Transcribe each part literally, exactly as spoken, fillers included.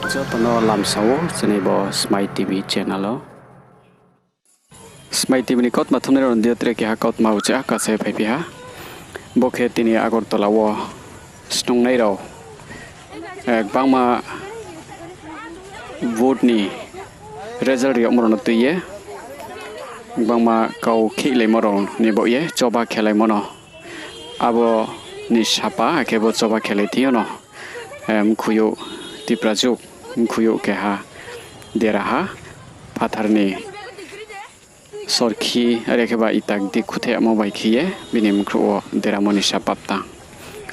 Joto no lamsa ou chini bo Smai T V channel o. Smai T V ni kautma thumnai rao ni deing yo tre keha kautma uchih kasa phaiphi ha. Bo khe tini Agartala wo snungnai rao, eh, gbangma vote ni result ri yagmo rao no tui ye, gbangma kau kheihlaimo rao ni baoh ye choba khelaimo no. Abo ni sapa akhe bo choba khelai thing yo no, eh, mkhui yo Tiprajuk, mkhui yo keha deraha, phathar ni sorkhi, are khe ba ita di khutheh yagmo bai khe ye bini mkhrouh wo deramo ni sapa tang.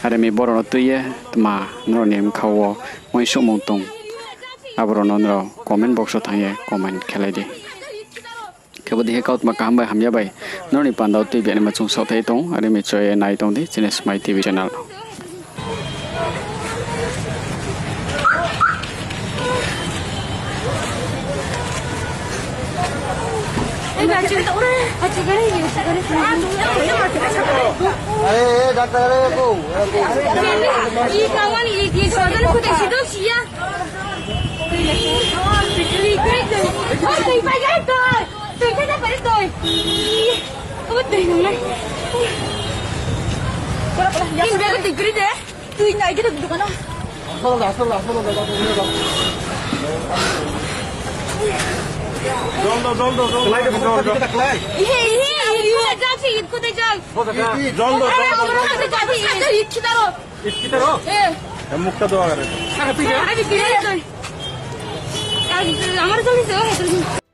Are mi brao no tui ye tma nrao ni bkha wo uaingsouhmung tong, abo rao no nrao comment box wo thanng ye comment khelai di. Khe bo dei khe kautma kaham bai hamya bai nrao ni panda wo tuibi naima chung saohthai tong, are mi choi ye nai tong di chini Smai T V channel no. Tui nai khe tong dukan o. Jol do, jol do, jol do, jol do. He, he, he, he, jol do, jol do. Ikhita ro. Ikhita ro? Eh. Mukta do agare. Ami kiri doi. Amar jol do.